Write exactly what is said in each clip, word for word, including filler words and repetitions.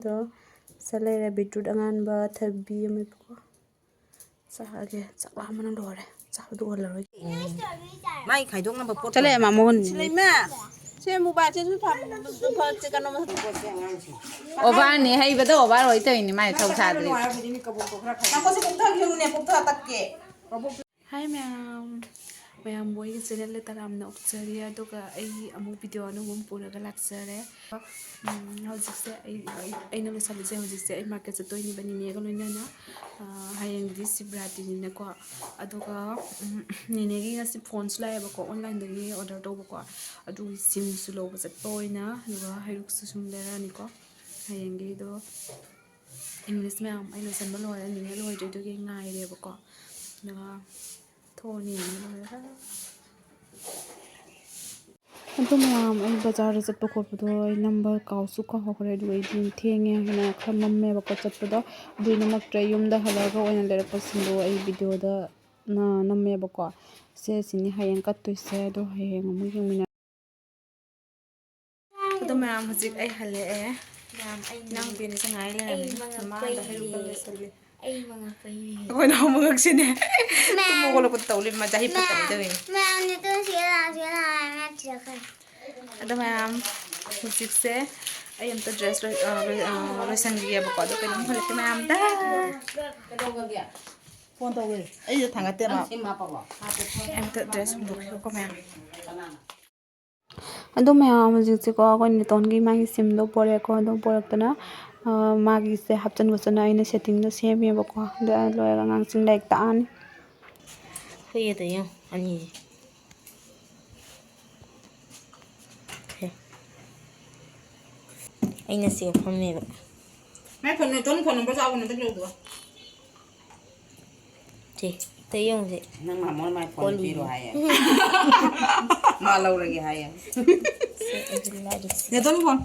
ꯑꯗꯣ ꯁꯤꯗ ꯂꯩꯔꯦ ꯕꯤꯠꯔꯨꯠ ꯑꯉꯥꯟꯕ, ꯊꯕꯤ ꯑꯃꯦꯠꯄꯀꯣ꯫ ꯆꯥꯔꯒꯦ꯫ ꯆꯥꯛ ꯂꯥꯝꯕꯅ ꯂꯣꯏꯔꯦ꯫ ꯆꯥꯕꯗꯨ ꯑꯣꯜꯂꯔꯣꯏꯒꯦ꯫ ꯃꯥꯏ ꯈꯥꯏꯗꯣꯛꯅꯕ ꯄꯣꯠ ꯆꯠꯂꯦ, ꯃꯥꯃꯣ ꯍꯣꯏ꯫ ꯁꯤꯂꯩꯃ, ꯁꯦ ꯃꯣꯕꯥꯏꯜꯁꯦ ꯁꯨꯝ ꯊꯝ-, ꯀꯩꯅꯣ ꯃꯊꯛꯇ ꯄꯣꯠꯁꯦ ꯑꯉꯥꯡꯁꯦ꯫ ꯑꯣꯚꯔꯅꯤ ꯍꯩꯕꯗ ꯑꯣꯚꯔ ꯑꯣꯏ ꯇꯧꯔꯤꯅꯤ ꯃꯥꯏ ꯊꯧ ꯁꯥꯗ꯭ꯔꯤ꯫ ꯅꯨꯡꯉꯥꯏꯔꯕꯗꯤꯅꯤ ꯀꯕꯣꯛꯇꯣ ꯈꯔ ꯈꯔ꯫ ꯉꯥꯏꯈꯣ, ꯁꯤ ꯀꯣꯛꯊꯈꯤꯅꯨꯅꯦ, ꯀꯣꯛꯊ ꯇꯠꯀꯦ꯫ ꯀꯕꯣꯛ- ꯍꯥꯏ ꯃꯌꯥꯝ, ꯃꯌꯥꯝꯕꯨ ꯑꯩꯒꯤ ꯆꯦꯅꯦꯜꯗ ꯇꯔꯥꯝꯅ ꯑꯣꯛꯆꯔꯤ꯫ ꯑꯗꯨꯒ ꯑꯩ ꯑꯃꯨꯛ ꯚꯤꯗꯤꯑꯣ ꯑꯅꯧꯕ ꯑꯃ ꯄꯨꯔꯒ ꯂꯥꯛꯆꯔꯦ꯫ ꯎꯝ, ꯍꯧꯖꯤꯛꯁꯦ ꯑꯩ, ꯑꯩ, ꯑꯩꯅ ꯂꯣꯏꯁꯜꯂꯤꯁꯦ ꯍꯧꯖꯤꯛꯁꯦ ꯑꯩ ꯃꯥꯔꯀꯦꯠ ꯆꯠꯇꯣꯏꯅꯦꯕ ꯅꯤꯅꯦꯒ ꯂꯣꯏꯅꯅ꯫ ꯑ, ꯍꯌꯦꯡꯗꯤ ꯁꯤꯕꯔꯥꯇ꯭ꯔꯤꯅꯤꯅꯀꯣ꯫ ꯑꯗꯨꯒ, ꯎꯝ, ꯅꯤꯅꯦꯒꯤ ꯉꯁꯤ ꯐꯣꯟꯁꯨ ꯂꯥꯛꯑꯦꯕꯀꯣ, ꯑꯣꯟꯂꯥꯏꯟꯗꯒꯤ ꯑꯣꯔꯗꯔ ꯇꯧꯕꯀꯣ꯫ ꯑꯗꯨꯒꯤ ꯁꯤꯝꯁꯨ ꯂꯧꯕ ꯆꯠꯄ ꯑꯣꯏꯅ, ꯑꯗꯨꯒ ꯍꯩꯔꯨꯛꯁꯨ ꯁꯨꯝ ꯂꯩꯔꯛꯑꯅꯤꯀꯣ꯫ ꯍꯌꯦꯡꯒꯤꯗꯣ ꯏꯪꯂꯤꯁ ꯃꯌꯥꯝ ꯑꯩ ꯂꯣꯏꯁꯟꯕ ꯂꯣꯏꯔꯦ, ꯅꯤꯅꯦ ꯂꯣꯏꯗ꯭ꯔꯤ, ꯑꯗꯨꯒꯤ ꯉꯥꯏꯔꯦꯕꯀꯣ꯫ ꯑꯗꯨꯒ ꯊꯣꯛꯑꯅꯤ ꯅꯤꯅꯦ ꯂꯣꯏꯔꯒ꯫ ꯑꯗꯨ ꯃꯌꯥꯝ, ꯑꯩ ꯕꯖꯥꯔꯗ ꯆꯠꯄ ꯈꯣꯠꯄꯗꯣ ꯑꯩ ꯅꯝꯕ ꯀꯥꯎꯁꯨ ꯀꯥꯎꯈ꯭ꯔꯦ, ꯑꯗꯨꯒ ꯑꯩꯗꯤ ꯊꯦꯡꯉꯦ ꯍꯥꯏꯅ ꯈꯔ ꯃꯝꯃꯦꯕꯀꯣ ꯆꯠꯄꯗꯣ꯫ ꯑꯗꯨꯏ ꯅꯝꯃꯛꯇ꯭ꯔꯦ, ꯌꯨꯝꯗ ꯍꯜꯂꯛꯑꯒ ꯑꯣꯏꯅ ꯂꯩꯔꯛꯄꯁꯤꯡꯗꯣ ꯑꯩ ꯚꯤꯗꯤꯑꯣꯗ ꯅ-, ꯅꯝꯃꯦꯕꯀꯣ꯫ ꯁꯦ ꯁꯤꯅꯤ ꯍꯌꯦꯡ ꯀꯠꯇꯣꯏꯁꯦ, ꯑꯗꯣ ꯍꯌꯦꯡ ꯑꯃꯨꯛ ꯌꯦꯡꯃꯤꯟꯅꯔꯁꯤ꯫ ꯑꯗꯣ ꯃꯌꯥꯝ, ꯍꯧꯖꯤꯛ ꯑꯩ ꯍꯜꯂꯛꯑꯦ꯫ ꯃꯌꯥꯝ, ꯑꯩ ꯏꯅꯥꯎꯄꯤꯅ ꯆꯉꯥꯏ ꯂꯩꯔꯝꯃꯦ꯫ ꯑꯩ ꯃꯉꯛ ꯃꯃꯥꯡꯗ ꯄꯩꯔꯦ꯫ ꯍꯩꯔꯨꯛꯀ ꯂꯣꯏꯁꯜꯂꯤ꯫ ꯑꯩ ꯃꯉꯛ ꯄꯩꯔꯦ꯫ ꯑꯩꯈꯣꯏ ꯅꯍꯥꯟ ꯃꯉꯛꯁꯤꯅꯦ꯫ ꯃꯌꯥꯝ꯫ ꯇꯨꯝ ꯍꯧꯒꯠꯂꯛꯄꯗ ꯇꯧ ꯂꯩꯔꯝꯃꯦ, ꯃꯥꯁꯦ ꯍꯤꯞꯄ ꯇꯧ ꯃꯌꯥꯝ꯫ ꯇꯧꯔꯤꯅꯦ꯫ ꯃꯌꯥꯝ, ꯅꯦꯇꯣꯟ ꯁꯤꯗ ꯂꯥꯛꯑꯣ, ꯁꯤꯗ ꯂꯥꯛꯑꯣ ꯍꯥꯏꯅ ꯊꯤꯔꯛꯀꯅꯤ꯫ ꯑꯗꯣ ꯃꯌꯥꯝ, ꯍꯧꯖꯤꯛꯁꯦ ꯑꯩ ꯑꯝꯇ ꯗ꯭ꯔꯦꯁ ꯂꯣꯏ-, ꯑ, ꯂꯣꯏ-, ꯑ, ꯂꯣꯏꯁꯟꯈꯤꯒꯦꯕꯀꯣ꯫ ꯑꯗꯣ ꯀꯩꯅꯣꯝ ꯍꯜꯂꯛꯀꯦ ꯃꯌꯥꯝꯗ꯫ ꯀꯩꯗꯧꯒ꯭ꯔꯒꯦ? ꯐꯣꯟ ꯇꯧꯒꯦ꯫ ꯑꯩꯁꯨ ꯊꯥꯡꯒꯠꯇꯦ ꯃꯥ꯫ ꯅꯪ ꯁꯤꯝ ꯍꯥꯞꯄꯕꯣ? ꯍꯥꯞꯄꯦ꯫ ꯑꯩ ꯑꯝꯇ ꯗ꯭ꯔꯦꯁ ꯍꯣꯡꯗꯣꯛꯈꯤꯒꯦꯀꯣ ꯃꯌꯥꯝ꯫ ꯀꯅꯥꯅ? ꯑꯗꯣ ꯃꯌꯥꯝ, ꯍꯧꯖꯤꯛꯁꯦꯀꯣ ꯑꯩꯈꯣꯏ ꯅꯦꯇꯣꯟꯒꯤ ꯃꯥꯒꯤ ꯁꯤꯝꯗꯣ ꯄꯣꯔꯛꯑꯦꯀꯣ꯫ ꯑꯗꯣ ꯄꯣꯔꯛꯇꯅ, ꯑ, ꯃꯥꯒꯤꯁꯦ ꯍꯥꯞꯆꯤꯟ ꯈꯣꯠꯆꯤꯟꯅ ꯑꯩꯅ ꯁꯦꯠꯇꯤꯡꯗꯣ ꯁꯦꯝꯃꯦꯕꯀꯣ꯫ ꯑꯗꯨ ꯂꯣꯏꯔꯒ ꯑꯉꯥꯡꯁꯤꯡ ꯂꯥꯏꯔꯤꯛ ꯇꯥꯛꯑꯅꯤ꯫ ꯍꯨꯏ ꯑꯗꯨ ꯌꯦꯡꯉꯨ, ꯑꯅꯤꯁꯦ꯫ ꯁꯦ꯫ ꯑꯩꯅ ꯁꯤꯒ ꯐꯝꯃꯦꯕ꯫ ꯃꯥꯏ ꯐꯣꯟ, ꯅꯦꯇꯣꯟ ꯐꯣꯟ ꯅꯝꯕꯔ ꯆꯥꯎꯕ ꯅꯠꯇ꯭ꯔꯣ ꯑꯗꯨꯒ? ꯁꯤ, ꯑꯝꯇ ꯌꯦꯡꯉꯨꯁꯦ꯫ ꯅꯪ ꯃꯥꯃꯣꯅ ꯃꯥꯏ ꯐꯣꯟ ꯀꯣꯜꯂꯤ꯫ ꯄꯤꯔꯣ ꯍꯥꯏꯌꯦ꯫ ꯃꯥ ꯂꯧꯔꯒꯦ ꯍꯥꯏꯌꯦ꯫ ꯁꯤ, ꯑꯩꯒꯤ ꯂꯥꯏꯔꯤꯛꯁꯦ꯫ ꯅꯦꯇꯣꯟ ꯐꯣꯟ꯫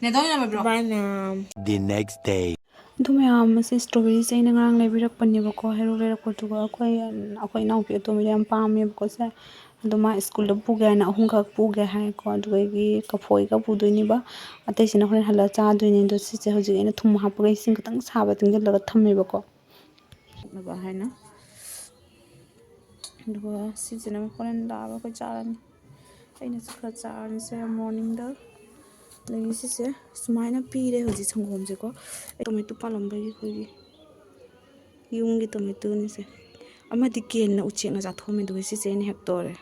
ꯅꯦꯇꯣꯟ ꯅꯝꯕꯔ ꯄꯤꯔꯣ꯫ Bye, ma'am꯫ The next day. ꯑꯗꯨ ꯃꯌꯥꯝ ꯑꯁꯤ strawberryꯁꯦ ꯑꯩꯅ ꯉꯔꯥꯡ ꯂꯩꯕꯤꯔꯛꯄꯅꯦꯕꯀꯣ, ꯍꯩꯔꯨꯛ ꯂꯩꯔꯛꯄꯗꯨꯒ ꯑꯩꯈꯣꯏ, ꯑꯩꯈꯣꯏ ꯏꯅꯥꯎꯄꯤ ꯑꯇꯣꯝꯕꯤꯗ ꯌꯥꯝ ꯄꯥꯝꯃꯦꯕꯀꯣ ꯁꯦ꯫ ꯑꯗꯣ ꯃꯥ ꯁ꯭ꯀꯨꯜꯗ ꯄꯨꯒꯦ ꯍꯥꯏꯅ ꯑꯍꯨꯝꯈꯛ ꯄꯨꯒꯦ ꯍꯥꯏꯀꯣ꯫ ꯑꯗꯨꯗꯒꯤ ꯀꯐꯣꯏꯒ ꯄꯨꯗꯣꯏꯅꯦꯕ꯫ ꯑꯇꯩꯁꯤꯅ ꯍꯣꯔꯦꯟ ꯍꯜꯂꯛꯑ ꯆꯥꯗꯣꯏꯅꯦ꯫ ꯑꯗꯣ ꯁꯤꯁꯦ ꯍꯧꯖꯤꯛ ꯑꯩꯅ ꯊꯨꯝ ꯍꯥꯞꯄꯒ ꯏꯁꯤꯡ ꯈꯤꯇꯪ ꯁꯥꯕ ꯇꯤꯡꯁꯤꯜꯂꯒ ꯊꯝꯃꯦꯕꯀꯣ꯫ ꯊꯛꯅꯕ ꯍꯥꯏꯅ꯫ ꯑꯗꯨꯒ ꯁꯤꯁꯤꯅ ꯍꯣꯔꯦꯟ ꯂꯥꯛꯑꯒ ꯑꯩꯈꯣꯏ ꯆꯥꯔꯅꯤ꯫ ꯑꯩꯅꯁꯨ ꯈꯔ ꯆꯥꯔꯅꯤꯁꯦ ꯃꯣꯔꯅꯤꯡꯗ꯫ ꯑꯗꯒꯤ ꯁꯤꯁꯦ ꯁꯨꯃꯥꯏꯅ ꯄꯤꯔꯦ ꯍꯧꯖꯤꯛ ꯁꯪꯒꯣꯝꯁꯦꯀꯣ꯫ ꯑꯩ ꯇꯣꯃꯦꯇꯣ ꯄꯥꯜꯂꯝꯕꯒꯤ ꯑꯩꯈꯣꯏꯒꯤ ꯌꯨꯝꯒꯤ ꯇꯣꯃꯦꯇꯣꯅꯤꯁꯦ꯫ ꯑꯃꯗꯤ ꯀꯦꯟꯅ ꯎꯆꯦꯛꯅ ꯆꯥꯊꯣꯛꯑꯝꯃꯦ, ꯑꯗꯨꯒ ꯁꯤꯁꯦ ꯑꯩꯅ ꯍꯦꯛꯇꯣꯛꯑꯦ꯫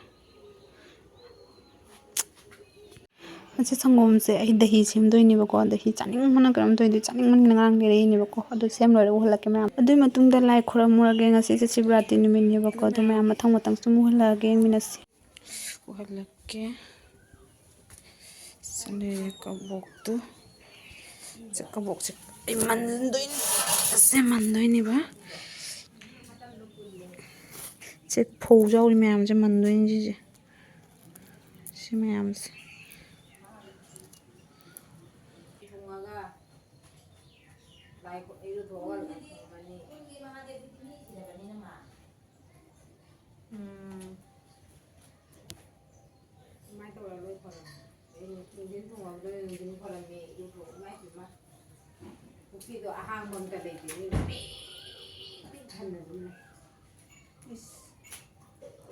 ꯑꯁꯤ ꯁꯪꯒꯣꯝꯁꯦ ꯑꯩ ꯗꯍꯤ ꯁꯦꯝꯗꯣꯏꯅꯦꯕꯀꯣ꯫ ꯗꯍꯤ ꯆꯥꯅꯤꯡꯕꯅ ꯀꯩꯅꯣꯝ ꯇꯧꯔꯤꯗꯤ, ꯆꯥꯅꯤꯡꯕꯅ ꯉꯔꯥꯡ ꯂꯩꯔꯛꯏꯅꯦꯕꯀꯣ꯫ ꯑꯗꯨ ꯁꯦꯝ ꯂꯣꯏꯔꯒ ꯎꯍꯜꯂꯛꯀꯦ ꯃꯌꯥꯝ꯫ ꯑꯗꯨꯒꯤ ꯃꯇꯨꯡꯗ ꯂꯥꯏ ꯈꯨꯔꯝꯃꯨꯔꯒꯦ꯫ ꯉꯁꯤꯁꯦ ꯁꯤꯕꯔꯥꯇ꯭ꯔꯤ ꯅꯨꯃꯤꯠꯅꯦꯕꯀꯣ꯫ ꯑꯗꯨ ꯃꯌꯥꯝ ꯃꯊꯪ ꯃꯊꯪ ꯁꯨꯝ ꯎꯍꯜꯂꯛꯑꯒꯦ, ꯌꯦꯡꯃꯤꯟꯅꯁꯤ꯫ ꯎꯍꯜꯂꯛꯀꯦ꯫ ꯁꯤ ꯂꯩꯔꯦ ꯀꯕꯣꯛꯇꯨ꯫ ꯁꯤ ꯀꯕꯣꯛꯁꯦ ꯑꯩ ꯃꯟꯗꯣꯏꯅꯤ꯫ ꯁꯦ ꯃꯟꯗꯣꯏꯅꯦꯕ꯫ ꯁꯦ ꯐꯧ ꯌꯥꯎꯔꯤ ꯃꯌꯥꯝꯁꯦ ꯃꯟꯗꯣꯏꯅꯤ ꯁꯤꯁꯦ꯫ ꯁꯤ ꯃꯌꯥꯝꯁꯦ꯫ ꯊꯣꯡꯉꯒ ꯂꯥꯏ ꯏꯔꯨꯊꯣꯛꯑꯒ ꯊꯝꯃꯅꯤ꯫ ꯎꯝ꯫ ꯑꯗꯨꯃꯥꯏꯅ ꯇꯧꯔꯒ ꯂꯣꯏ ꯐꯔꯝꯃꯦ꯫ ꯑꯩ ꯅꯨꯡꯊꯤꯟ ꯊꯣꯡꯉꯝꯕꯗꯣ ꯅꯨꯡꯊꯤꯟ ꯐꯔꯝꯃꯦ, ꯏꯔꯨꯊꯣꯛꯑꯒ꯫ ꯏꯃꯥꯏ ꯄꯦꯝꯃ꯫ ꯄꯨꯈ꯭ꯔꯤꯗꯣ ꯑꯍꯥꯡꯕ ꯑꯝꯇ ꯂꯩꯇꯦ, ꯃꯤ ꯄꯤꯛ ꯄꯤꯛ ꯊꯟꯅꯗꯨꯅ꯫ ꯏꯁ꯫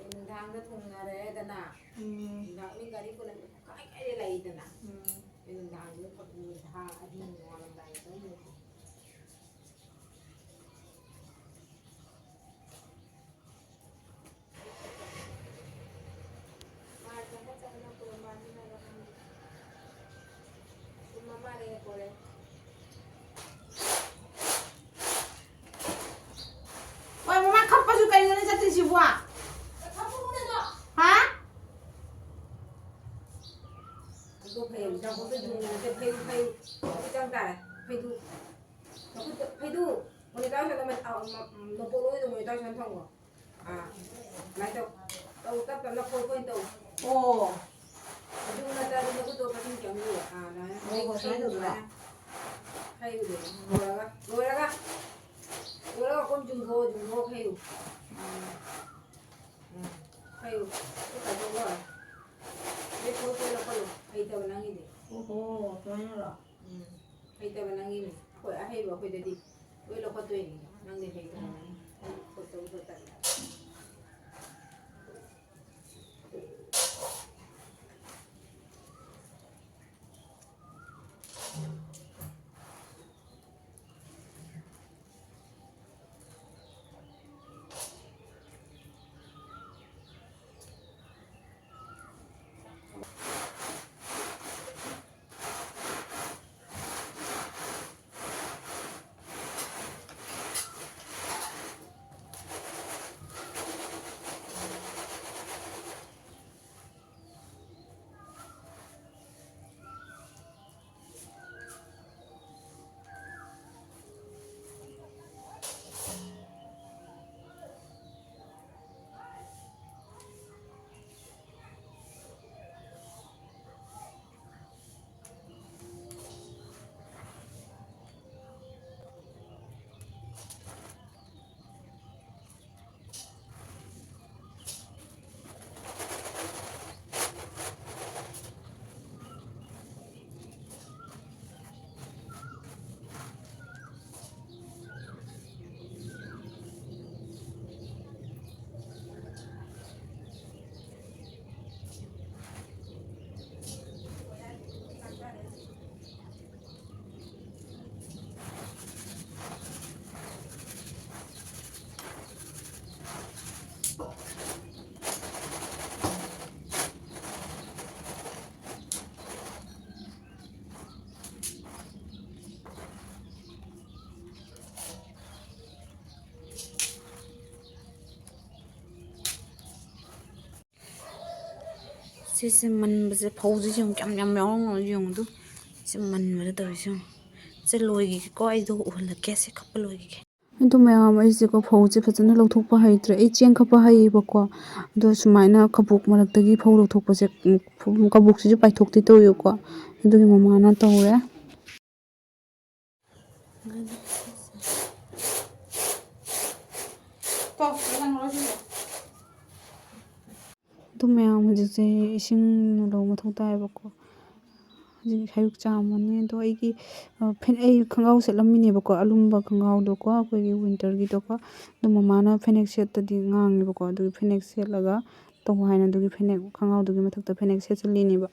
ꯅꯨꯡꯗꯥꯡꯗ ꯊꯣꯡꯅꯔꯦꯗꯅ꯫ ꯎꯝ꯫ ꯅꯨꯡꯗꯥꯡ ꯃꯤ ꯒꯥꯔꯤ ꯄꯨꯅꯕ ꯀꯥꯏ ꯀꯥꯏꯗ ꯂꯥꯛꯏꯗꯅ꯫ ꯎꯝ꯫ ꯑꯩ ꯅꯨꯡꯗꯥꯡꯗ ꯊꯣꯡ-, ꯅꯨꯡꯗꯥꯡ ꯑꯍꯤꯡ ꯅꯣꯡꯉꯥꯜꯂꯝꯗꯥꯏꯗ ꯇꯧ ꯂꯩ꯫ ꯍꯣꯏ, ꯃꯃꯥ ꯈꯞꯄꯁꯨ ꯀꯩꯅꯣꯅꯦ ꯆꯠꯇ꯭ꯔꯤꯁꯤꯕꯣ? ꯍꯥ? ꯑꯗꯣ ꯐꯩ, ꯐꯩ, ꯐꯩ, ꯐꯩ ꯆꯪ ꯇꯥꯔꯦ꯫ ꯐꯩꯗꯨ꯫ ꯅꯈꯨꯠꯇ ꯐꯩꯗꯨ, ꯃꯣꯅꯤꯀꯥ ꯍꯣꯏ ꯁ꯭ꯋꯥꯏꯗ ꯃ-, ꯑ, ꯃ-, ꯃꯄꯣꯠ ꯂꯣꯏꯗꯣ ꯃꯣꯅꯤꯀꯥ ꯍꯣꯏ ꯁ꯭ꯋꯥꯏꯗ ꯊꯝꯈꯣ꯫ ꯑꯥ, ꯑꯗꯨꯃꯥꯏꯅ ꯇꯧ꯫ ꯇꯧ, ꯇꯞ ꯇꯞꯅ ꯐꯣꯏ ꯐꯣꯏꯅ ꯇꯧ꯫ ꯑꯣ꯫ ꯑꯗꯨ ꯅꯠꯇ꯭ꯔꯗꯤ ꯅꯈꯨꯠꯇꯣ ꯃꯁꯤꯡ ꯀꯌꯥꯝ ꯂꯨ? ꯑꯥ, ꯑꯗꯨꯃꯥꯏꯅ ꯑꯣ, ꯍꯣ, ꯁꯨꯃꯥꯏꯅ ꯇꯧꯗꯣꯏꯕ? ꯁꯨꯃꯥꯏꯅ ꯐꯩꯗꯨ꯫ ꯂꯣꯏꯔꯒ, ꯂꯣꯏꯔꯒ, ꯂꯣꯏꯔꯒ ꯀꯣꯟ ꯆꯨꯝꯊꯣꯛꯑꯣ, ꯆꯨꯝꯊꯣꯛꯑꯣ ꯐꯩꯗꯨ꯫ ꯎꯝ꯫ ꯎꯝ, ꯐꯩꯗꯨ꯫ ꯀꯃꯥꯏꯅꯔꯣ? ꯎꯝ꯫ ꯍꯩꯇꯕ ꯅꯪꯒꯤꯅꯤ꯫ ꯑꯩꯈꯣꯏ ꯑꯍꯩꯕ ꯑꯩꯈꯣꯏꯗꯗꯤ ꯂꯣꯏ ꯂꯧꯈꯠꯇꯣꯏꯅꯤ꯫ ꯅꯪꯗꯤ ꯍꯩꯇꯕꯅꯤꯅ꯫ ꯈꯣꯠꯇꯧ ꯈꯣꯠꯇꯕ꯫ ꯁꯤꯁꯦ ꯃꯟꯕꯁꯦ, ꯐꯧꯁꯦ ꯌꯦꯡꯉꯨ, ꯀꯌꯥꯝ ꯌꯥꯝ ꯌꯥꯎꯔꯝꯒꯅꯤ ꯌꯦꯡꯉꯨ ꯑꯗꯨ꯫ ꯁꯤ ꯃꯟꯕꯗ ꯇꯧꯔꯤꯁꯦ ꯌꯦꯡꯉꯨ꯫ ꯁꯤ ꯂꯣꯏꯈꯤꯒꯦꯀꯣ, ꯑꯩꯗꯣ ꯎꯍꯜꯂꯛꯀꯦ, ꯁꯤ ꯀꯞꯄ ꯂꯣꯏꯈꯤꯒꯦ꯫ ꯑꯗꯨ ꯃꯌꯥꯝ, ꯑꯩꯁꯦꯀꯣ ꯐꯧꯁꯦ ꯐꯖꯅ ꯂꯧꯊꯣꯛꯄ ꯍꯩꯇ꯭ꯔꯦ꯫ ꯑꯩ ꯆꯦꯡ ꯈꯞꯄ ꯍꯩꯌꯦꯕꯀꯣ, ꯑꯗꯣ ꯁꯨꯃꯥꯏꯅ ꯀꯕꯣꯛ ꯃꯔꯛꯇꯒꯤ ꯐꯧ ꯂꯧꯊꯣꯛꯄꯁꯦ, ꯎꯝ, ꯀꯕꯣꯛꯁꯤꯁꯨ ꯄꯥꯏꯊꯣꯛꯇꯦ ꯇꯧꯋꯦꯕꯀꯣ꯫ ꯑꯗꯨꯒꯤ ꯃꯃꯥꯅ ꯇꯧꯔꯦ꯫ ꯑꯗꯨ ꯃꯌꯥꯝ ꯍꯧꯖꯤꯛꯁꯦ ꯏꯁꯤꯡ ꯂꯧꯕ ꯃꯊꯧ ꯇꯥꯏꯌꯦꯕꯀꯣ꯫ ꯍꯧꯖꯤꯛ ꯍꯩꯔꯨꯛ ꯆꯥꯝꯃꯅꯤ꯫ ꯑꯗꯣ ꯑꯩꯒꯤ, ꯑ, ꯐꯅꯦꯛ-, ꯑꯩ ꯈꯣꯡꯒ꯭ꯔꯥꯎ ꯁꯦꯠꯂꯝꯃꯤꯅꯦꯕꯀꯣ, ꯑꯂꯨꯝꯕ ꯈꯣꯡꯒ꯭ꯔꯥꯎꯗꯣꯀꯣ, ꯑꯩꯈꯣꯏꯒꯤ winterꯒꯤꯗꯣꯀꯣ꯫ ꯑꯗꯣ ꯃꯃꯥꯅ ꯐꯅꯦꯛ ꯁꯦꯠꯇꯗꯤ ꯉꯥꯡꯉꯦꯕꯀꯣ, ꯑꯗꯨꯒꯤ ꯐꯅꯦꯛ ꯁꯦꯠꯂꯒ ꯇꯧ ꯍꯥꯏꯅ ꯑꯗꯨꯒꯤ ꯐꯅꯦꯛ, ꯈꯣꯡꯒ꯭ꯔꯥꯎꯗꯨꯒꯤ ꯃꯊꯛꯇ ꯐꯅꯦꯛ ꯁꯦꯠꯆꯜꯂꯤꯅꯦꯕ꯫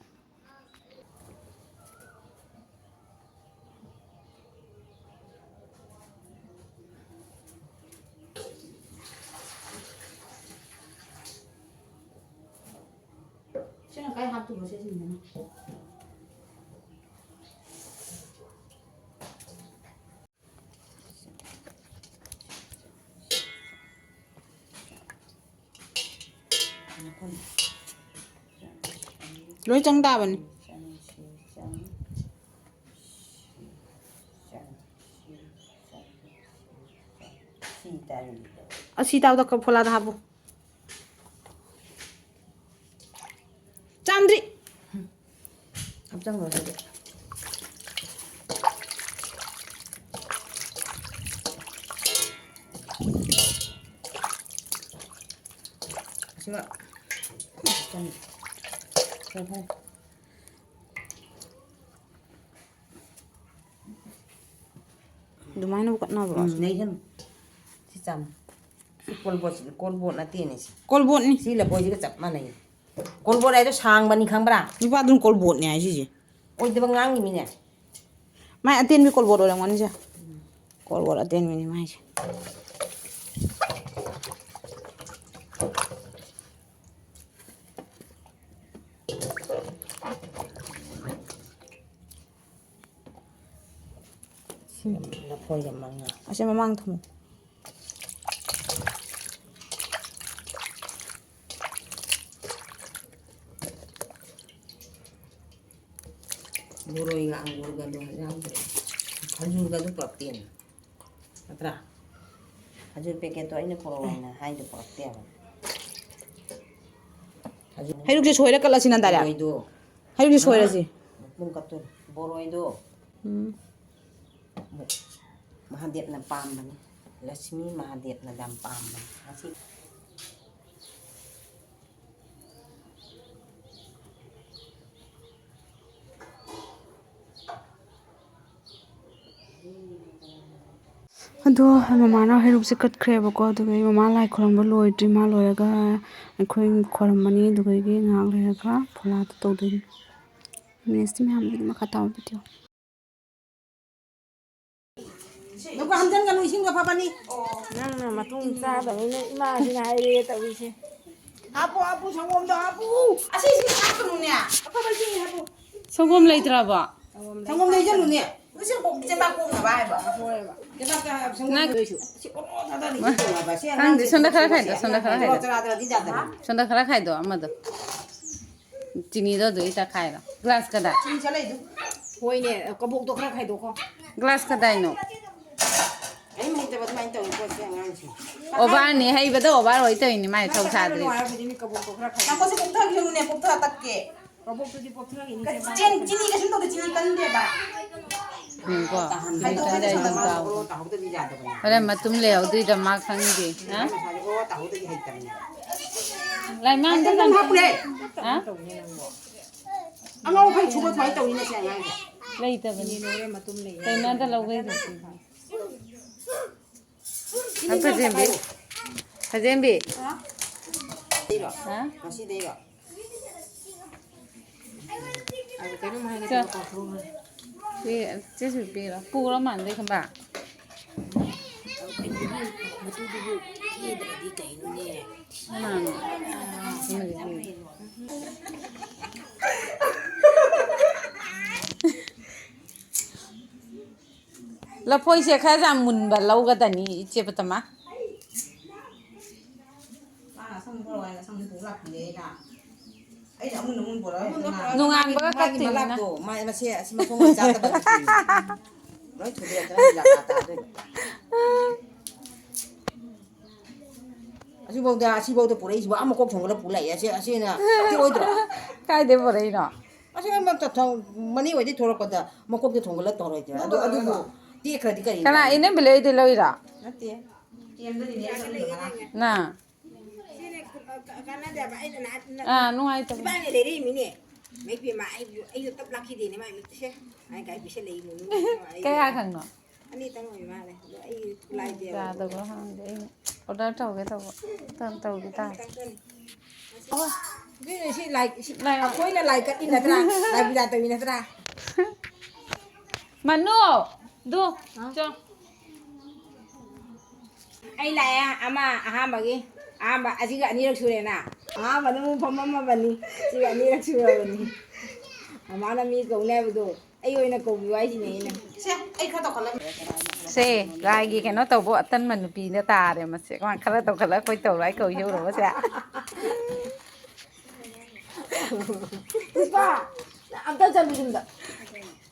ꯁꯤꯅ ꯀꯥꯏ ꯍꯥꯞꯇꯣꯏꯕ ꯁꯤꯁꯤꯡꯁꯤꯅ? ꯂꯣꯏ ꯆꯪ ꯇꯥꯕꯅꯤ꯫ ꯑꯁꯤ ꯇꯥꯕꯗ ꯐꯣꯂꯥꯗ ꯍꯥꯞꯄꯨ꯫ ꯆꯥꯝꯗ꯭ꯔꯤ꯫ ꯍꯥꯞꯆꯟꯈ꯭ꯔꯣ ꯑꯗꯨꯗꯤ꯫ ꯑꯁꯤꯃ ꯍꯥꯞꯆꯟ-, ꯐꯔꯦ, ꯐꯔꯦ꯫ ꯑꯗꯨꯃꯥꯏꯅꯕꯨ ꯀꯠꯅꯕ꯭ꯔꯣ? ꯎꯝ, ꯅꯩꯁꯟ-, ꯁꯤ ꯆꯥꯝ-, ꯁꯤ ꯀꯣꯜꯕꯣꯠꯁꯤꯗꯤ ꯀꯣꯜꯕꯣꯠ ꯅꯠꯇꯦꯅꯦ ꯁꯤ꯫ ꯀꯣꯜꯕꯣꯠꯅꯤ꯫ ꯁꯤ ꯂꯐꯣꯏꯁꯤꯒ ꯆꯞ ꯃꯥꯟꯅꯩ꯫ ꯀꯣꯜꯕꯣꯠ ꯍꯥꯏꯗꯣ ꯁꯥꯡꯕꯅꯤ ꯈꯪꯕ꯭ꯔꯥ? ꯅꯨꯄꯥꯗꯨꯅ ꯀꯣꯜꯕꯣꯠꯅꯦ ꯍꯥꯏ ꯁꯤꯁꯦ꯫ ꯑꯣꯏꯗꯕ ꯉꯥꯡꯉꯤ ꯃꯤꯅꯦ꯫ ꯃꯥꯏ ꯑꯇꯦꯟꯕꯤ ꯀꯣꯜꯕꯣꯠ ꯑꯣꯏꯔꯝꯒꯅꯤꯁꯦ꯫ ꯀꯣꯜꯕꯣꯠ ꯑꯇꯦꯟꯕꯤꯅꯤ ꯃꯥꯏꯁꯦ꯫ ꯁꯤ ꯂꯐꯣꯏꯒ ꯃꯉꯥ꯫ ꯑꯁꯤ ꯃꯃꯥꯡ ꯊꯝꯃꯨ꯫ ꯕꯣꯔꯣꯏꯒ ꯑꯪꯒꯨꯔꯒꯗꯣ ꯌꯥꯎꯗ꯭ꯔꯦ꯫ ꯈꯖꯨꯔꯒꯗꯣ ꯄꯨꯔꯛꯇꯦꯅꯦ꯫ ꯅꯠꯇ꯭ꯔꯥ? ꯈꯖꯨꯔ packetꯇꯣ ꯑꯩꯅ ꯄꯨꯔꯛꯑꯣ ꯍꯥꯏꯅ ꯍꯥꯏꯗꯣ ꯄꯨꯔꯛꯇꯦꯕ꯫ ꯈꯖꯨꯔ ꯍꯩꯔꯨꯛꯁꯦ ꯁꯣꯏꯔ ꯀꯠꯂꯁꯤ ꯅꯟꯗꯥꯔꯦ꯫ ꯕꯣꯔꯣꯏꯗꯣ꯫ ꯍꯩꯔꯨꯛꯁꯦ ꯁꯣꯏꯔꯁꯤ꯫ ꯃꯄꯨꯝ ꯀꯠꯇꯣꯏꯅꯤ꯫ ꯕꯣꯔꯣꯏꯗꯣ꯫ ꯎꯝ꯫ ꯃꯍꯥꯗꯦꯕꯅ ꯄꯥꯝꯕꯅꯤ꯫ ꯂꯛꯁꯃꯤ ꯃꯍꯥꯗꯦꯕꯅ ꯌꯥꯝ ꯄꯥꯝꯕꯅꯤ꯫ ꯉꯁꯤ ꯑꯗꯣ ꯃꯃꯥꯅ ꯍꯩꯔꯨꯛꯁꯦ ꯀꯠꯈ꯭ꯔꯦꯕꯀꯣ, ꯑꯗꯨꯒ ꯑꯩ ꯃꯃꯥ ꯂꯥꯏ ꯈꯣꯏꯔꯝꯕ ꯂꯣꯏꯗ꯭ꯔꯤ꯫ ꯃꯥ ꯂꯣꯏꯔꯒ ꯑꯩꯈꯣꯏ ꯈꯣꯏꯔꯝꯃꯅꯤ, ꯑꯗꯨꯗꯒꯤ ꯉꯥꯏꯍꯥꯛ ꯂꯩꯔꯒ ꯐꯣꯂꯥꯗꯣ ꯇꯧꯗꯣꯏꯅꯤ꯫ ꯃꯦꯠꯁꯇꯤ ꯃꯌꯥꯝꯗꯒꯤ ꯃꯈꯥ ꯇꯥꯕ ꯚꯤꯗꯤꯑꯣ꯫ ꯅꯪꯅ ꯃꯇꯨꯡ ꯆꯥꯗꯕꯅꯤꯅ ꯏꯃꯥꯁꯤꯅ ꯍꯥꯏꯔꯦ ꯇꯧꯔꯤꯁꯦ꯫ ꯍꯥꯞꯄꯨ, ꯍꯥꯞꯄꯨ, ꯁꯪꯒꯣꯝꯗꯣ ꯍꯥꯞꯄꯨ꯫ ꯑꯁꯤꯁꯤ ꯍꯥꯞꯀꯅꯨꯅꯦ꯫ ꯑꯐꯕ ꯏꯁꯤꯡꯅꯤ ꯍꯥꯞꯄꯨ꯫ ꯁꯪꯒꯣꯝ ꯂꯩꯇ꯭ꯔꯕꯣ? ꯁꯪꯒꯣꯝ ꯂꯩꯖꯅꯨꯅꯦ꯫ ꯆꯦꯕꯥꯛ ꯄꯣꯝꯅꯕ ꯍꯥꯏꯕ꯫ ꯆꯦꯕꯥꯛꯇ ꯁꯪꯒꯣꯝ ꯅꯪ ꯂꯩꯁꯨ꯫ ꯁꯤ ꯑꯣꯔꯣ ꯊꯥꯗꯔꯤꯁꯦ ꯅꯪꯗꯤ ꯁꯣꯝꯗ ꯈꯔ ꯈꯥꯏꯗꯣ, ꯁꯣꯝꯗ ꯈꯔ ꯈꯥꯏꯗꯣ꯫ ꯆꯔꯥ ꯆꯔꯥꯗꯤ ꯌꯥꯗꯕꯅꯤ꯫ ꯁꯣꯝꯗ ꯈꯔ ꯈꯥꯏꯗꯣ ꯑꯃꯗꯣ꯫ ꯆꯤꯅꯤꯗꯣ ꯑꯗꯨ ꯏꯇ ꯈꯥꯏꯔꯣ꯫ ꯒ꯭ꯂꯥꯁ ꯀꯗꯥꯏ? ꯆꯤꯅꯤ ꯆꯠꯂꯛꯏꯗꯨ꯫ ꯍꯣꯏꯅꯦ, ꯀꯕꯣꯛꯇꯣ ꯈꯔ ꯈꯥꯏꯗꯣꯛꯈꯣ꯫ ꯒ꯭ꯂꯥꯁ ꯀꯗꯥꯏꯅꯣ? ꯑꯩꯅ ꯍꯩꯇꯕ ꯑꯗꯨꯃꯥꯏꯅ ꯇꯧꯏꯀꯣ ꯁꯤ ꯑꯉꯥꯡꯁꯦ꯫ ꯑꯣꯚꯔꯅꯤ, ꯍꯩꯕꯗꯣ ꯑꯣꯚꯔ ꯑꯣꯏ ꯇꯧꯔꯤꯅꯤ, ꯃꯥꯏ ꯊꯧ ꯁꯥꯗ꯭ꯔꯤ꯫ ꯀꯕꯣꯛꯇꯣ ꯈꯔ ꯈꯥꯏꯗꯣꯛꯈꯣ꯫ ꯉꯥꯏꯈꯣ, ꯁꯤ ꯄꯣꯞꯊꯈꯤꯅꯨꯅꯦ, ꯄꯣꯞꯊ ꯇꯠꯀꯦ꯫ ꯀꯕꯣꯛꯇꯨꯗꯤ ꯄꯣꯞꯊꯈꯤꯅꯤ꯫ ꯆꯦꯡ, ꯆꯤꯅꯤ ꯀꯩꯁꯨꯝ ꯇꯧꯗꯦ, ꯆꯤꯅꯤ ꯀꯟꯗꯦꯕ꯫ ꯎꯝ, ꯀꯣ꯫ ꯈꯥꯏꯗꯣꯛꯑꯣ, ꯆꯤꯅꯤ ꯀꯟꯗꯦ, ꯑꯗꯨꯝ ꯇꯥꯎ꯫ ꯍꯣꯔꯦꯟ ꯃꯇꯨꯝ ꯂꯩꯍꯧꯗꯣꯏꯗ ꯃꯥ ꯈꯪꯗꯦ꯫ ꯍꯥ? ꯂꯥꯏꯃꯥꯡꯗ ꯍꯥꯞꯄꯨꯔꯦ꯫ ꯍꯥ? ꯑꯉꯥꯎ ꯑꯐꯩ ꯁꯨꯕ ꯑꯗꯨꯃꯥꯏꯅ ꯇꯧꯋꯤꯅꯦ ꯁꯤ ꯑꯉꯥꯡꯁꯦ꯫ ꯂꯩꯇꯕꯅꯤ꯫ ꯀꯩꯅꯣꯗ ꯂꯧꯕꯩꯗꯨꯗꯤ꯫ ꯈꯖꯦꯝꯕꯤ꯫ ꯈꯖꯦꯝꯕꯤ꯫ ꯍꯥ? ꯉꯁꯤꯗꯩꯔꯣ? ꯑꯗꯨ ꯀꯩꯅꯣꯝ ꯍꯥꯏꯒꯦ ꯆꯣ꯫ ꯇꯧꯔ ꯀꯥꯎꯊꯣꯛꯈ꯭ꯔꯦ꯫ ꯄꯤ-, ꯆꯦꯁꯨ ꯄꯤꯔꯣ꯫ ꯄꯨꯔꯣ ꯃꯥꯟꯗꯩ ꯈꯟꯕ꯫ ꯃꯇꯨꯗꯨꯕꯨ ꯊꯤꯗ꯭ꯔꯗꯤ ꯀꯩꯅꯣꯅꯦ? ꯃꯥꯅꯦ꯫ ꯑꯃꯗꯤ ꯄꯤꯔꯣ꯫ ꯂꯐꯣꯏꯁꯦ ꯈꯔ ꯌꯥꯝ ꯃꯨꯟꯕ ꯂꯧꯒꯗꯅꯤ, ꯏꯆꯦ ꯄꯇꯃꯥ꯫ ꯃꯥꯅ ꯑꯁꯪꯕ ꯄꯨꯔꯛꯑꯣ ꯍꯥꯏꯅ ꯑꯁꯪꯕ ꯄꯨꯔꯛ ꯂꯥꯛꯄꯅꯦ ꯑꯩꯅ꯫ ꯑꯩꯅ ꯑꯃꯨꯟ ꯑꯃꯨꯟ ꯄꯨꯔꯛꯑꯣ ꯍꯥꯏꯗꯅ꯫ ꯅꯣꯡꯉꯥꯟꯕꯒ ꯃꯥꯒꯤ ꯀꯛꯇꯣꯏꯅꯤꯅ꯫ ꯃꯂꯥꯛꯇꯣ, ꯃꯥ-, ꯃꯁꯦ ꯑꯁꯤ ꯃꯈꯣꯡ ꯆꯥꯗꯕ ꯅꯠꯇꯦ꯫ ꯂꯣꯏ ꯊꯨꯗꯦꯛꯇꯅ ꯂꯥꯛ ꯇꯥꯗꯣꯏꯕ꯫ ꯑꯁꯤꯐꯥꯎꯗ, ꯑꯁꯤꯐꯥꯎꯗ ꯄꯨꯔꯛꯏꯁꯤꯕꯨ ꯑꯥ ꯃꯀꯣꯛ ꯊꯣꯡꯒꯠꯂ ꯄꯨ ꯂꯥꯛꯑꯦ꯫ ꯑꯁꯤ, ꯑꯁꯤꯅ ꯇꯦꯛꯑꯣꯏꯗ꯭ꯔꯣ? ꯀꯥꯏꯗꯩ ꯄꯨꯔꯛꯏꯅꯣ? ꯑꯁꯤ ꯑꯃ ꯇ-, ꯊꯣꯡ-, ꯃꯅꯤꯡ ꯑꯣꯏꯗꯩ ꯊꯣꯔꯛꯄꯗ ꯃꯀꯣꯛꯇ ꯊꯣꯡꯒꯠꯂ ꯇꯧꯔꯣꯏꯗ꯭ꯔꯣ? ꯑꯗꯨ, ꯑꯗꯨꯕꯨ ꯇꯦꯛꯈ꯭ꯔꯗꯤ ꯀꯔꯤ ꯀꯅꯥ, ꯀꯥꯟꯅꯕ? ꯏꯅꯝꯕꯤ ꯂꯩꯗꯤ ꯂꯧꯏꯔꯣ? ꯅꯠꯇꯦ꯫ ꯅꯪ꯫ ꯁꯤꯅ ꯀ-, ꯀꯥꯟꯅꯗꯦꯕ꯫ ꯑꯩꯅ ꯅꯍꯥꯟ ꯅ-, ꯑꯥ, ꯅꯨꯡꯉꯥꯏꯇꯕꯅꯦ꯫ ꯏꯕꯥꯅꯤ ꯂꯩꯔꯛꯏꯃꯤꯅꯦ꯫ ꯃꯩ ꯄꯦꯝꯃ, ꯑꯩꯕꯨ, ꯑꯩꯁꯨ ꯇꯞ ꯂꯥꯛꯈꯤꯗꯦꯅꯦ ꯃꯥꯏ ꯃꯤꯠꯁꯦ꯫ ꯃꯥꯏ ꯀꯥꯏ ꯄꯤꯁꯜꯂꯛꯏ ꯃꯣꯏꯅ꯫ ꯀꯌꯥ ꯈꯪꯅꯣ? ꯑꯅꯤꯇꯪ ꯑꯣꯏ ꯃꯥꯜꯂꯦ꯫ ꯑꯗꯣ ꯑꯩꯒꯤ ꯈꯨꯠꯂꯥꯏꯗꯤ ꯌꯥꯗꯕ ꯈꯪꯗꯦ꯫ ꯑꯩꯅ order ꯇꯧꯒꯦ ꯇꯧꯕ꯫ ꯇꯧ-, ꯇꯧꯈꯤ ꯇꯥꯔꯦ꯫ ꯑꯣ, ꯑꯗꯨꯅ ꯁꯤ ꯂꯥꯏ-, ꯁꯤ ꯂꯥꯏ-, ꯑꯩꯈꯣꯏꯅ ꯂꯥꯏ ꯀꯠꯂꯤ ꯅꯠꯇ꯭ꯔꯥ? ꯂꯥꯏ ꯄꯨꯖꯥ ꯇꯧꯔꯤ ꯅꯠꯇ꯭ꯔꯥ? ꯃꯅꯨ, ꯗꯨ, ꯍꯥ? ꯆꯣ꯫ ꯑꯩ ꯂꯥꯛꯑꯦ ꯑꯃ ꯑꯍꯥꯟꯕꯒꯤ꯫ ꯑꯍꯥꯟꯕ, ꯑꯁꯤꯒ ꯑꯅꯤꯔꯛ ꯁꯨꯔꯦꯅ꯫ ꯑꯍꯥꯟꯕꯗ ꯑꯃꯨꯛ ꯐꯝꯃꯝꯃꯕꯅꯤ꯫ ꯁꯤꯒ ꯑꯅꯤꯔꯛ ꯁꯨꯔꯕꯅꯤ꯫ ꯃꯃꯥꯅ ꯃꯤ ꯀꯧꯅꯤ ꯍꯥꯏꯕꯗꯣ ꯑꯩ ꯑꯣꯏꯅ ꯀꯧꯕꯤꯌꯨ ꯍꯥꯏꯁꯤꯅꯦ ꯑꯩꯅ꯫ ꯁꯦ, ꯑꯩ ꯈꯔ ꯇꯧꯈꯠꯂꯝꯒꯦ꯫ ꯁꯦ, ꯂꯥꯏꯒꯤ ꯀꯩꯅꯣ ꯇꯧꯕ ꯑꯇꯟꯕ ꯅꯨꯄꯤꯗ ꯇꯥꯔꯦ ꯃꯁꯦ꯫ ꯃꯥ ꯈꯔ ꯇꯧꯈꯠꯂꯒ ꯑꯩꯈꯣꯏ ꯇꯧꯔꯣ ꯍꯥꯏ ꯀꯧ ꯌꯧꯔꯕꯁꯦ꯫ ꯄꯨꯁꯄꯥ, ꯑꯝꯇ ꯆꯠꯂꯨ ꯌꯨꯝꯗ꯫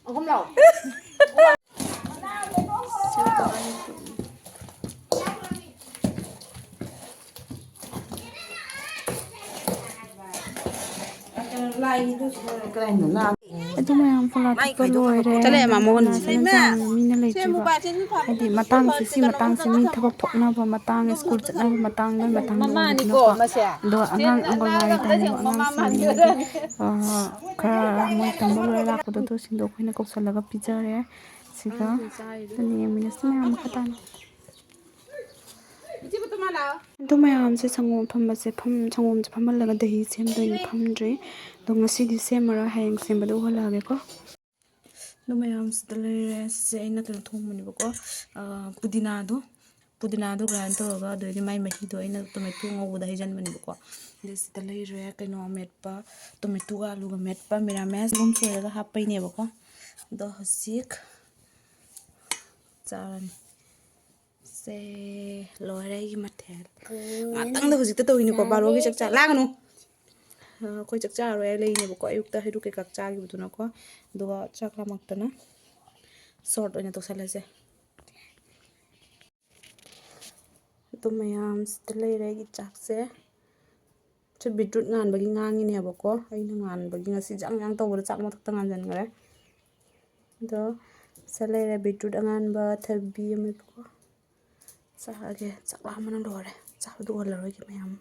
ꯑꯍꯨꯝ ꯂꯥꯛꯑꯣ꯫ ꯑꯗꯨ ꯃꯌꯥꯝ ꯐꯣꯂꯥ ꯊꯛꯄ ꯂꯣꯏꯔꯦ꯫ ꯆꯠꯂꯦ, ꯃꯥ ꯃꯉꯣꯟ꯫ ꯐꯣꯂꯥ ꯆꯠꯂꯦ, ꯆꯥꯅ ꯃꯤꯅ ꯂꯩꯇ꯭ꯔꯤꯕ꯫ ꯍꯥꯏꯗꯤ ꯃꯇꯥꯡꯁꯦ, ꯁꯤ ꯃꯇꯥꯡꯁꯦ ꯃꯤ ꯊꯕꯛ ꯊꯣꯛꯅꯕ ꯃꯇꯥꯡ, ꯁ꯭ꯀꯨꯜ ꯆꯠꯅꯕ ꯃꯇꯥꯡ, ꯂꯣꯏ ꯃꯇꯥꯡ ꯃꯃꯥꯅꯤꯀꯣ ꯌꯧꯕꯅꯤꯅꯀꯣ꯫ ꯃꯁꯦ꯫ ꯑꯗꯣ ꯑꯉꯥꯡ ꯑꯪꯒꯜꯋꯥꯗꯤ ꯇꯥꯏꯅꯕ ꯑꯉꯥꯡꯁꯤꯡ ꯍꯥꯏꯗꯤ, ꯑ, ꯈꯔ ꯃꯣꯏ ꯇꯝꯕ ꯂꯣꯏꯔ ꯂꯥꯛꯄꯗꯣ, ꯑꯗꯨꯁꯤꯡꯗꯣ ꯑꯩꯈꯣꯏꯅ ꯀꯧꯁꯜꯂꯒ ꯄꯤꯖꯔꯦ꯫ ꯁꯤꯒ ꯑꯗꯨꯅ ꯌꯦꯡꯃꯤꯟꯅꯁꯤ ꯃꯌꯥꯝ ꯃꯈꯥ ꯇꯥꯅ꯫ ꯑꯗꯨ ꯃꯌꯥꯝꯁꯦ ꯁꯪꯒꯣꯝ ꯐꯝꯕꯁꯦ ꯐꯝ-, ꯁꯪꯒꯣꯝꯁꯦ ꯐꯝꯍꯜꯂꯒ ꯗꯍꯤ ꯁꯦꯝꯗꯣꯏꯅꯤ, ꯐꯝꯗ꯭ꯔꯤ꯫ ꯑꯗꯣ ꯉꯁꯤꯗꯤ ꯁꯦꯝꯃꯔꯣꯏ, ꯍꯌꯦꯡ ꯁꯦꯝꯕꯗ ꯎꯍꯜꯂꯛꯑꯒꯦꯀꯣ꯫ ꯑꯗꯨ ꯃꯌꯥꯝꯁꯤꯗ ꯂꯩꯔꯦ꯫ ꯁꯤꯁꯦ ꯑꯩꯅ ꯀꯩꯅꯣ ꯊꯣꯡꯕꯅꯦꯕꯀꯣ, ꯑ, ꯄꯨꯗꯤꯅꯥꯗꯣ, ꯄꯨꯗꯤꯅꯥꯗꯣ grind ꯇꯧꯔꯒ ꯑꯗꯨꯗꯩꯗꯤ ꯃꯥꯏ ꯃꯍꯤꯗꯣ ꯑꯩꯅ tomato ꯉꯧꯕꯗ ꯍꯩꯖꯟꯕꯅꯦꯕꯀꯣ꯫ ꯑꯗꯩ ꯁꯤꯗ ꯂꯩꯔꯦ ꯀꯩꯅꯣ ꯃꯦꯠꯄ, tomatoꯒ ꯑꯂꯨꯒ ꯃꯦꯠꯄ, ꯃꯤꯔꯥꯃꯦꯁ ꯒꯨꯝ ꯁꯣꯏꯔꯒ ꯍꯥꯞꯄꯩꯅꯦꯕꯀꯣ꯫ ꯑꯗꯣ ꯍꯧꯖꯤꯛ ꯆꯥꯔꯅꯤ꯫ ꯁꯦ, ꯂꯣꯏꯔꯦ ꯑꯩꯒꯤ ꯃꯊꯦꯜ꯫ ꯉꯥꯛꯇꯪꯗ ꯍꯧꯖꯤꯛꯇ ꯇꯧꯔꯤꯅꯤꯀꯣ, ꯆꯥꯔꯦ꯫ ꯕꯥꯔꯣꯒꯤ ꯆꯥꯛ ꯆꯥ-, ꯂꯥꯡꯒꯅꯨ꯫ ꯑ, ꯑꯩꯈꯣꯏ ꯆꯥꯛ ꯆꯥꯔꯣꯏ ꯍꯥꯏ ꯂꯩꯅꯦꯕꯀꯣ, ꯑꯌꯨꯛꯇ ꯍꯩꯔꯨꯛ ꯀꯩꯀꯥ ꯆꯥꯈꯤꯕꯗꯨꯅꯀꯣ꯫ ꯑꯗꯨꯒ ꯆꯥꯛ ꯂꯥꯝꯃꯛꯇꯅ short ꯑꯣꯏꯅ ꯇꯧꯁꯜꯂꯁꯦ꯫ ꯑꯗꯨ ꯃꯌꯥꯝꯁꯤꯗ ꯂꯩꯔꯦ ꯑꯩꯒꯤ ꯆꯥꯛꯁꯦ꯫ ꯁꯤ beetroot ꯉꯥꯟꯕꯒꯤ ꯉꯥꯡꯉꯤꯅꯦꯕꯀꯣ꯫ ꯑꯩꯅ ꯉꯥꯟꯕꯒꯤ ꯉꯁꯤ ꯌꯥꯡ ꯌꯥꯡ ꯇꯧꯕꯗ ꯆꯥꯛ ꯃꯊꯛꯇ ꯉꯥꯟꯁꯤꯟꯈ꯭ꯔꯦ꯫ ꯑꯗꯣ ꯁꯤꯗ ꯂꯩꯔꯦ beetroot ꯑꯉꯥꯟꯕ, ꯊꯕꯤ ꯑꯃꯦꯠꯄꯀꯣ꯫ ꯆꯥꯔꯒꯦ꯫ ꯆꯥꯛ ꯂꯥꯝꯕꯅ ꯂꯣꯏꯔꯦ꯫ ꯆꯥꯕꯗꯣ ꯑꯣꯜꯂꯔꯣꯏꯒꯦ ꯃꯌꯥꯝ꯫